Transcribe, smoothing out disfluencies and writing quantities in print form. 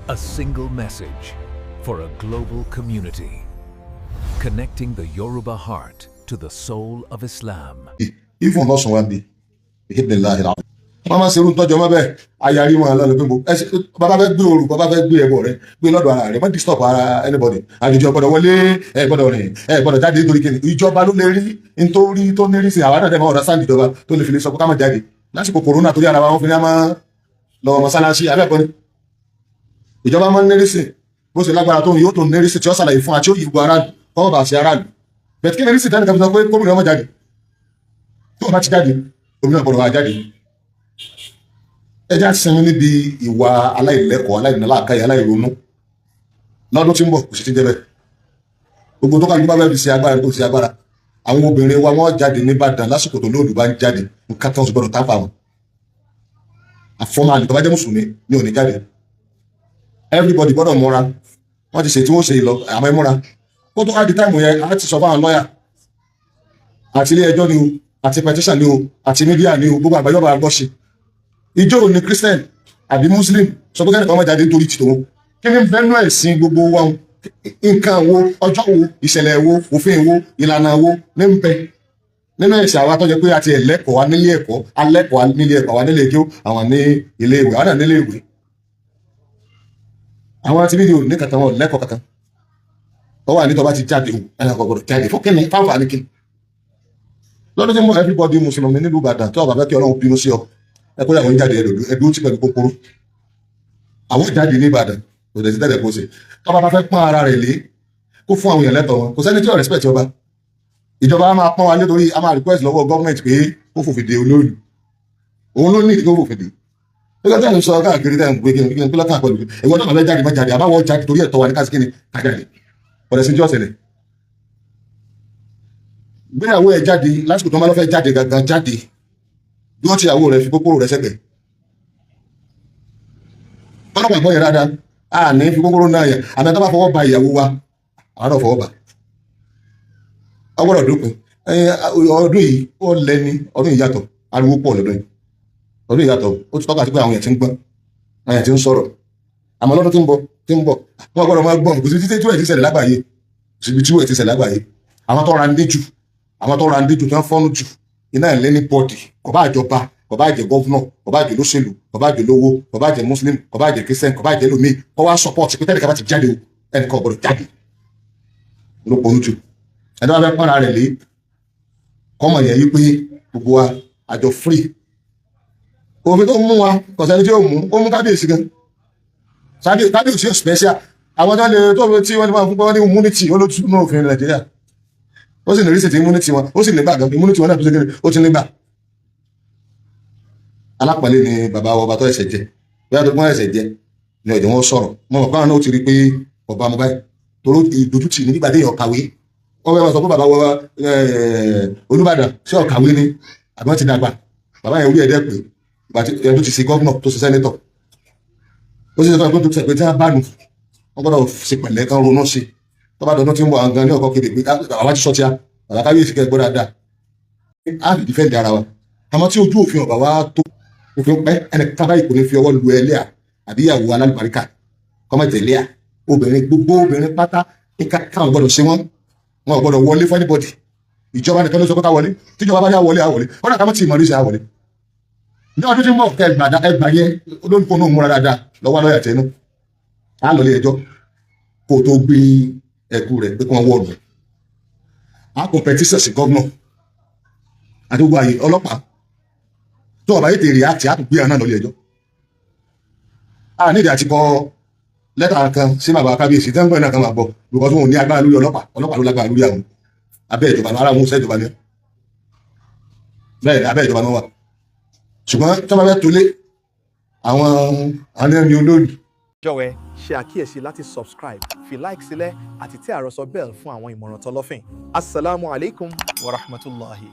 A single message for a global community. Connecting the Yoruba heart to the soul of Islam. Ifun lọ́sùn wa bí ìhìnlélàhìlà, wọ́n máa ń ṣerú tọ́jú ọmọ bẹ́ẹ̀ ayarí wọn lọ́nà pé mo ẹ ṣe. Bàbá fẹ́ gbé òru, bàbá fẹ́ gbé ẹbọ rẹ, gbé lọ́dọ̀ ara rẹ, má disturb ara anybody. Àjèjì ọgbọ́dọ̀ wọlé, ẹ gbọ́dọ̀ rìn, ẹ gbọ́dọ̀ jáde. Nítorí kíni? Ìjọba ló lè rí nítorí tó ní rí sí. Àwa náà dẹ̀ máa understand ìjọba tó lè fi lè sọ pé ká má jáde lásìkò corona, torí ara wa wọn fi ní a máa lọ mọ́sálásí abẹ́ẹ̀kọ́ ni. Ìjọba máa ń ní rí sí bó ṣe lágbára tó, yóò tó ní rí sí tí ó ṣàlàyé fún wa, tí ó yí gbogbo aráàlú kọ́mọ̀ bá ṣe aráàlú bẹ̀t. Kí ni rí sí tẹ́nìkan fi sọ pé gómìnà ọmọ jáde? Tó o bá ti jáde, gómìnà gbọ́dọ̀ wá jáde. Ẹ já sinmi níbi ìwà aláìlẹ́kọ̀ọ́, aláìníláàkáyè, aláìronú. Lọ́dún tí ń bọ̀, kò sì ti jẹ́ bẹ́ẹ̀. Gbogbo tó kálukú bá fẹ́ fi ṣe agbára tó ṣe agbára. Àwọn obìnrin wa, wọ́n jáde nìbàdàn lásìkò tó lóòlù bá ń jáde. Nǹkan kan sì gbọ́dọ̀ tápà wọn. Àfọ́mọ́ àlè tó bá jẹ́ mùsùlùmí ní òní jáde. Everybody gbọ́dọ̀ múra. Wọ́n ti ṣe tí wọ́n ṣe lọ, àmọ́ ẹ múra kó tó wá di time yẹn. Á ti sọ fáwọn lọ́yà àti ilé ẹjọ́ ni o, àti petition ni o, àti media ni o, gbogbo àgbáyọ̀ bá gbọ́ ṣe. Ìjọ ní Christian àbí Muslim sọ pé kẹ́nìkan má jáde nítorí ti tòun. Kí ni bẹ́ẹ̀ ẹ̀sìn gbogbo wa? Nǹkan wo, ọjọ́ wo, ìṣẹ̀lẹ̀ wo, òfin wo, ìlànà wo ní ń bẹ nínú ẹ̀sìn àwa tó jẹ́ pé a ti ẹ̀lẹ́kọ̀ọ́ wa nílé ẹ̀kọ́, alẹ́kọ̀ọ́ nílé ẹ̀kọ́ wa, nílé ẹjọ́ àwọn ní ilé ìwé, àwọn náà nílé ìwé. Àwọn tí fídíò ní kankan, wọn lẹ́kọ̀ọ́ kankan. Ó wà ní tó bá ti jáde o, ẹnì kan gbọdọ̀ jáde fún kíni? Fáǹfààní kíni? Lọ́dún tí mo everybody mùsùlùmí nílùú Ìbàdàn tó bá fẹ́ kí Ọlọ́run bínú sí ọ, ẹ kó yàwó ń jáde, ẹdùn tí pẹ̀lú kókóró àwọn jáde ní Ìbàdàn. Kò dẹ̀ sí tẹ́lẹ̀ kó ṣe. Tó bá fẹ́ pọ́n ara rẹ̀ lé, kó fún àwọn èèyàn lẹ́tọ̀ọ́ wọn. Kò sẹ́ni tí ò respect ọba. Ìjọba á máa pọ́n wa nítorí a máa request lọ́wọ́ gọ́ọ̀mẹ̀ntì pé kó fòfin de olóòlù. Òun ló ní ìdí kó fòfin de. Nígbà tí a ń sọ káàkiri tẹ́ ń pé kí ni kí lọ́kàn pẹ̀lú ìwọ náà fẹ́ jáde, má jáde. Àbáwọ̀ jáde torí ẹ̀tọ́ wa ní kásìkí ni ká jáde. Ọ̀rẹ́ sí jọ́sẹ̀lẹ̀ gbéyàwó ẹ̀ jáde lásìkò tó máa lọ fẹ́ jáde gangan, jáde bí wọ́n ti ìyàwó rẹ̀ fi kókóró rẹ̀ sẹ́gbẹ̀ẹ́. Tọ́lọ́pàá gbọ́ yẹn dáadáa. A ní fi kókóró náà yẹn. Àmì tó bá fọwọ́ ba ìyàwó wa, àwọn náà fọwọ́ ba. Ọ gbọ́dọ̀ dópin. Ọdún yìí ó lẹ́ni. Ọdún yìí yàtọ̀, ariwo pọ̀ lọ́dún yìí. Ọdún yìí yàtọ̀, ó ti tọ́ka sí pé àwọn èèyàn ti ń gbọ́n, àwọn èèyàn ti ń sọ̀rọ̀. Àmọ́ lọ́dún tí ń bọ̀, wọ́n gbọ́dọ̀ máa gbọ́n. Kò sí títí tí wọ́n ti ṣẹlẹ̀ lágbàáyé, kò síbi tí wọ́n ti ṣẹlẹ̀ lágbàáyé. Àwọn tó ra ń dé jù, tó ń fọ́nú jù, iná ẹ̀ lẹ́ni bọ́ọ̀dì. Kò bá àjọba, kò bá jẹ́ governor, kò bá jẹ́ lóṣèlú, kò bá jẹ́ lówó, kò bá jẹ́ Muslim, kò bá jẹ́ Christian, kò bá jẹ́ lómi, kó wá support pé tẹ́lẹ̀ ká bá ti jáde o, ẹnìkan ò gbọ́dọ̀ jáde ló ponú jù. Ẹni wọ́n fẹ́ pọ́nra rẹ̀ lé, kọ́mọ̀ yẹn yí pé gbogbo wa àjọ free. Òfin tó mú wa, kò sẹ́ni tí ó mú, ó mú kábíyèsí gan. Kábíyèsí ò special. Àwọn tó lè tó tí wọ́n ti máa fún wọn ní immunity, ó ló tún ní òfin Nàìjíríà. Ó sì ní rí sí ti immunity wọn, ó sì nígbà gan. Immunity wọn náà tó ṣe kéré, ó ti nígbà. Alápàlẹ́ ni bàbá wa, ọba tó ẹsẹ̀ jẹ, bóyá tó gbọ́n ẹsẹ̀ jẹ ní ọ̀jọ̀ wọn sọ̀rọ̀. Mo mọ̀ káwọn náà ó ti rí pé ọba mo báyìí toró ìdójútì ní nígbà téèyàn kàwé. Wọ́n fẹ́ máa sọ pé bàbá wa Olúbàdàn ṣé ọ̀kàwé ni àbí wọ́n ti dàgbà? Bàbá yẹn orí ẹ̀dẹ́ pé ìgbà tí ẹni tó ti ṣe governor, tó ṣe senator, ó sì sọ pé tó ṣe pé tí wọ́n bá nù, wọ́n gbọ́dọ̀ ṣe pẹ̀lẹ́, kan ronú sí. Tó bá dọ̀dún tí ń bọ̀, àwọn gan ní ọkọ̀ kéde pé àwa ti sọ tí a bàbá kábíyèsí kẹ́ gbọ́ dáadáa, á fi defend ara wa. Àmọ́ tí ojú òfin ọ̀bà wa tó òfin pẹ́, ẹnì kábàáyì kò ní fi ọwọ́ lu ẹlẹ́à àbí ìyàwó alálùbáríkà kọ́mọ̀tẹ̀lẹ́à. Obìnrin, gbogbo obìnrin pátá, káwọn gbọ́dọ̀ ṣe wọ́n, wọn ò gbọ́dọ̀ wọlé fún anybody. Ìjọba nìkan ló sọ pé ká wọlé. Tíjọba bá ní àwọlé, àwọlé. Kọ́dà ká má ti mọ̀ ní ṣe àwọlé ní ọdún tí ń bọ̀. Kẹ ẹgbà yẹn olóńgbò náà múra dáadáa lọ́wọ́ lọ́yà tẹnu. Á lọ ilé ẹjọ́ kó o tó gbé ẹkú rẹ̀ pé kí wọ́n wọ̀ọ̀nù. Á kọ petition sí governor àti gbogbo àyè ọlọ́pàá tó ọba yìí tèrè àti àtúgbé àná lọ ilé ẹjọ́. A nídìí àti kọ lẹ́tà kan sí bàbá kábíyèsí tẹ́ ń gbọ́n náà kan máa bọ̀, because wọn ò ní agbára lórí ọlọ́pàá. Ọlọ́pàá ló lágbára lórí àwọn abẹ́ ìjọba náà. Ara wọn ò sẹ́ ìjọba ní bẹ́ẹ̀, abẹ́ ìjọba náà wà. Ṣùgbọ́n tí wọ́n bá fẹ́ tolé àwọn ẹni olóòlù. Jọ̀wọ́, ẹ ṣe àkíyèsí láti subscribe, fi like sílẹ̀ àti tẹ àròsọ bell fún àwọn ìmọ̀ràn tọlọ́fìn. Asalaamu alaykum wa rahmatulahi.